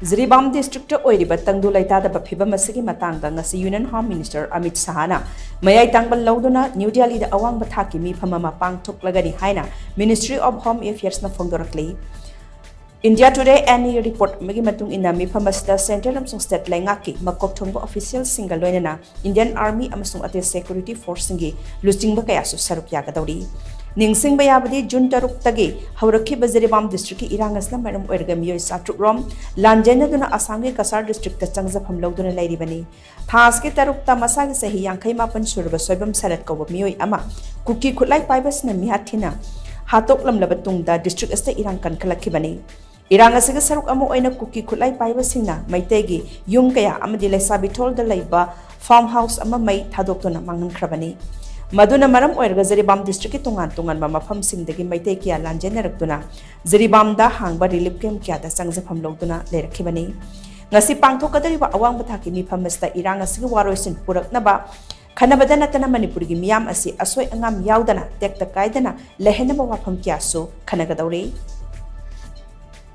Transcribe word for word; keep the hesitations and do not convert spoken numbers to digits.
Jiribam district ꯑꯣꯏꯔꯤꯕ ꯇꯪꯗꯨ ꯂꯩꯇꯥꯗꯕ ꯐꯤꯕꯝ ꯑꯁꯤꯒꯤ ꯃꯇꯥꯡꯗ ꯉꯁꯤ ꯌꯨꯅꯤꯌꯟ ꯍꯣꯝ ꯃꯤꯅꯤꯁꯇꯔ ꯑꯃꯤꯠ ꯁꯍꯥꯅ ꯃꯌꯥꯏ ꯇꯥꯡꯕ ꯂꯧꯗꯨꯅ ꯅ꯭ꯌꯨ ꯗꯦꯜꯂꯤꯗ ꯑꯋꯥꯡꯕ ꯊꯥꯛꯀꯤ ꯃꯤꯐꯝ ꯑꯃ ꯄꯥꯡꯊꯣꯛꯂꯒꯅꯤ ꯍꯥꯏꯅ Ministry of Home Affairsꯅ ꯐꯣꯡꯗꯣꯔꯛꯂꯤ꯫ India today N E report ꯑꯃꯒꯤ ꯃꯇꯨꯡ ꯏꯟꯅ, ꯃꯤꯐꯝ ꯑꯁꯤꯗ ꯁꯦꯟꯇ꯭ꯔꯦꯜ ꯑꯃꯁꯨꯡ ꯁ꯭ꯇꯦꯠ ꯂꯩꯉꯥꯛꯀꯤ ꯃꯀꯣꯛ ꯊꯣꯡꯕ ꯑꯣꯐꯤꯁꯤꯌꯦꯜꯁꯤꯡꯒ ꯂꯣꯏꯅꯅ ꯏꯟꯗꯤꯌꯟ ꯑꯥꯔꯃꯤ ꯑꯃꯁꯨꯡ ꯑꯇꯩ ꯁꯦꯀ꯭ꯌꯨꯔꯤꯇꯤ ꯐꯣꯔꯁꯁꯤꯡꯒꯤ ꯂꯨꯆꯤꯡꯕ ꯀꯌꯥꯁꯨ ꯁꯔꯨꯛ ꯌꯥꯒꯗꯧꯔꯤ꯫ ꯅꯤꯡꯁꯤꯡꯕ ꯌꯥꯕꯗꯤ, ꯖꯨꯟ ꯇꯔꯨꯛꯇꯒꯤ ꯍꯧꯔꯛꯈꯤꯕ ꯖꯤꯔꯤꯕꯥꯝ ꯗꯤꯁꯇ꯭ꯔꯤꯛꯀꯤ ꯏꯔꯥꯡ ꯑꯁꯤꯅ ꯃꯔꯝ ꯑꯣꯏꯔꯒ ꯃꯤꯑꯣꯏ ꯆꯥꯇ꯭ꯔꯨꯛ ꯔꯣꯝ ꯂꯥꯟꯖꯦꯟꯅꯗꯨꯅ ꯑꯁꯥꯝꯒꯤ ꯀꯁꯥꯔ ꯗꯤꯁꯇ꯭ꯔꯤꯛꯇ ꯆꯪꯖꯐꯝ ꯂꯧꯗꯨꯅ ꯂꯩꯔꯤꯕꯅꯤ꯫ ꯊꯥ ꯑꯁꯤꯒꯤ ꯇꯔꯨꯛꯇ ꯃꯁꯥꯒꯤ ꯆꯍꯤ ꯌꯥꯡꯈꯩ ꯃꯥꯄꯟ ꯁꯨꯔꯕ ꯁꯣꯏꯕꯝ ꯁꯔꯠ ꯀꯧꯕ ꯃꯤꯑꯣꯏ ꯑꯃ ꯀꯨꯀꯤ ꯈꯨꯠꯂꯥꯏ ꯄꯥꯏꯕꯁꯤꯡꯅ ꯃꯤꯍꯥꯠ ꯊꯤꯅ ꯍꯥꯠꯇꯣꯛꯂꯝꯂꯕ ꯇꯨꯡꯗ ꯗꯤꯁꯇ꯭ꯔꯤꯛ ꯑꯁꯤꯗ ꯏꯔꯥꯡ ꯀꯟꯈꯠꯂꯛꯈꯤꯕꯅꯤ꯫ ꯏꯔꯥꯡ ꯑꯁꯤꯒꯤ ꯁꯔꯨꯛ ꯑꯃ ꯑꯣꯏꯅ ꯀꯨꯀꯤ ꯈꯨꯠꯂꯥꯏ ꯄꯥꯏꯕꯁꯤꯡꯅ ꯃꯩꯇꯩꯒꯤ ꯌꯨꯝ ꯀꯌꯥ ꯑꯃꯗꯤ ꯂꯩꯁꯥꯕꯤꯊꯣꯜꯗ ꯂꯩꯕ ꯐꯥꯔꯝ ꯍꯥꯎꯁ ꯑꯃ ꯃꯩ ꯊꯥꯗꯣꯛꯇꯨꯅ ꯃꯥꯡꯍꯟꯈ꯭ꯔꯕꯅꯤ꯫ ꯃꯗꯨꯅ ꯃꯔꯝ ꯑꯣꯏꯔꯒ ꯖꯤꯔꯤꯕꯥꯝ ꯗꯤꯁꯇ꯭ꯔꯤꯛꯀꯤ ꯇꯣꯉꯥꯟ ꯇꯣꯉꯥꯟꯕ ꯃꯐꯝꯁꯤꯡꯗꯒꯤ ꯃꯩꯇꯩ ꯀꯌꯥ ꯂꯥꯟꯖꯦꯟꯅꯔꯛꯇꯨꯅ ꯖꯤꯔꯤꯕꯥꯝꯗ ꯍꯥꯡꯕ ꯔꯤꯂꯤꯐ ꯀꯦꯝꯞ ꯀꯌꯥꯗ ꯆꯪꯖꯐꯝ ꯂꯧꯗꯨꯅ ꯂꯩꯔꯛꯈꯤꯕꯅꯤ꯫ ꯉꯁꯤ ꯄꯥꯡꯊꯣꯛꯀꯗꯧꯔꯤꯕ ꯑꯋꯥꯡꯕ ꯊꯥꯛꯀꯤ ꯃꯤꯐꯝ ꯑꯁꯤꯗ ꯏꯔꯥꯡ ꯑꯁꯤꯒꯤ ꯋꯥꯔꯣꯏꯁꯤꯟ ꯄꯨꯔꯛꯅꯕ ꯈꯟꯅꯕꯗ ꯅꯠꯇꯅ ꯃꯅꯤꯄꯨꯔꯒꯤ ꯃꯤꯌꯥꯝ ꯑꯁꯤ ꯑꯁꯣꯏ ꯑꯉꯥꯝ ꯌꯥꯎꯗꯅ ꯇꯦꯛꯇ ꯀꯥꯏꯗꯅ ꯂꯩꯍꯟꯅꯕ ꯋꯥꯐꯝ ꯀꯌꯥꯁꯨ ꯈꯟꯅꯒꯗꯧꯔꯤ꯫